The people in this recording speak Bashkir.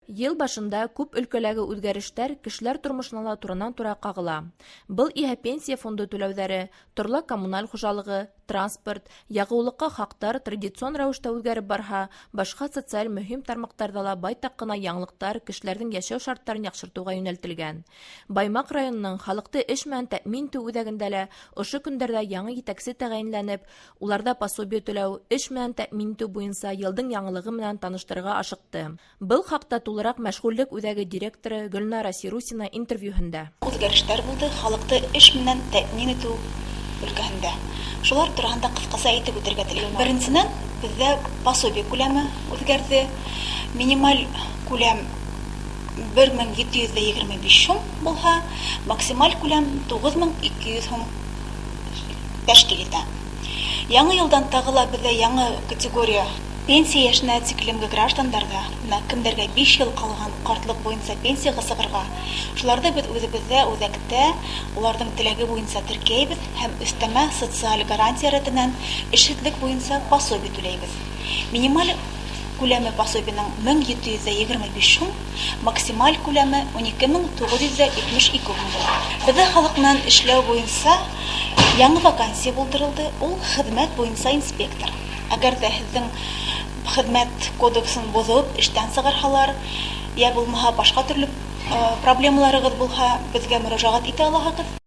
Йыл башында күп өлкәләге үҙгәрештәр кешеләр тормошона ла туранан-тура ҡағыла. Был иһә пенсия фонды түләүҙәре, торлаҡ-коммуналь хужалығы, транспорт, яғыулыҡҡа хаҡтар традицион рәүештә үҙгәреп барһа, башҡа социаль мөһим тармаҡтарҙа ла байтаҡ ҡына яңылыҡтар кешеләрҙең йәшәү шарттарын яҡшыртыуға йүнәлтелгән. Баймаҡ районының халыҡты эш менән тәьмин итеү үҙәгендә лә ошо көндәрҙә яңы етәксе тәғәйенләнеп, уларҙа пособие түләү, эш менән тәьмин итеү буйынса йылдың яңылығы менән таныштырырға ашыҡты. Был хаҡта тулыраҡ мәшғүллек үҙәге директоры Гөлнара Сирусина интервьюһында. Үҙгәрештәр булды халыҡты эш менән тәьмин итеү өлкәһендә. Шулар тураһында ҡыҫҡаса әйтеп үтергә теләйем. Беренсенән, беҙҙә пособие күләме үҙгәрҙе. Минималь күләм 1725 һум булһа, максималь күләм 9200 һум тәшкил итә. Яңы йылдан тағы ла беҙҙә яңы категория пенсия йәшенә тиклемге граждандарҙа, бына кемдәргә 5 йыл ҡалған ҡартлыҡ буйынса пенсияға сығырға, шуларҙы беҙ үҙебеҙҙә үҙәктә уларҙың теләге буйынса теркәйбеҙ һәм өҫтәмә социаль гарантия рәтенән эшһеҙлек буйынса пособие түләйбеҙ. Минималь күләме пособиеның 1725 һум, максималь күләме 12 972 һум була. Беҙҙә халыҡ менән эшләү буйынса яңы вакансия булдырылды, ул хеҙмәт буйынса инспектор. Әгәр ҙә һеҙҙең хеҙмәт кодексын боҙоп, эштән сығарһалар, йә булмаһа башҡа төрлө проблемаларығыҙ булһа, беҙгә мөрәжәғәт итә алаһығыҙ.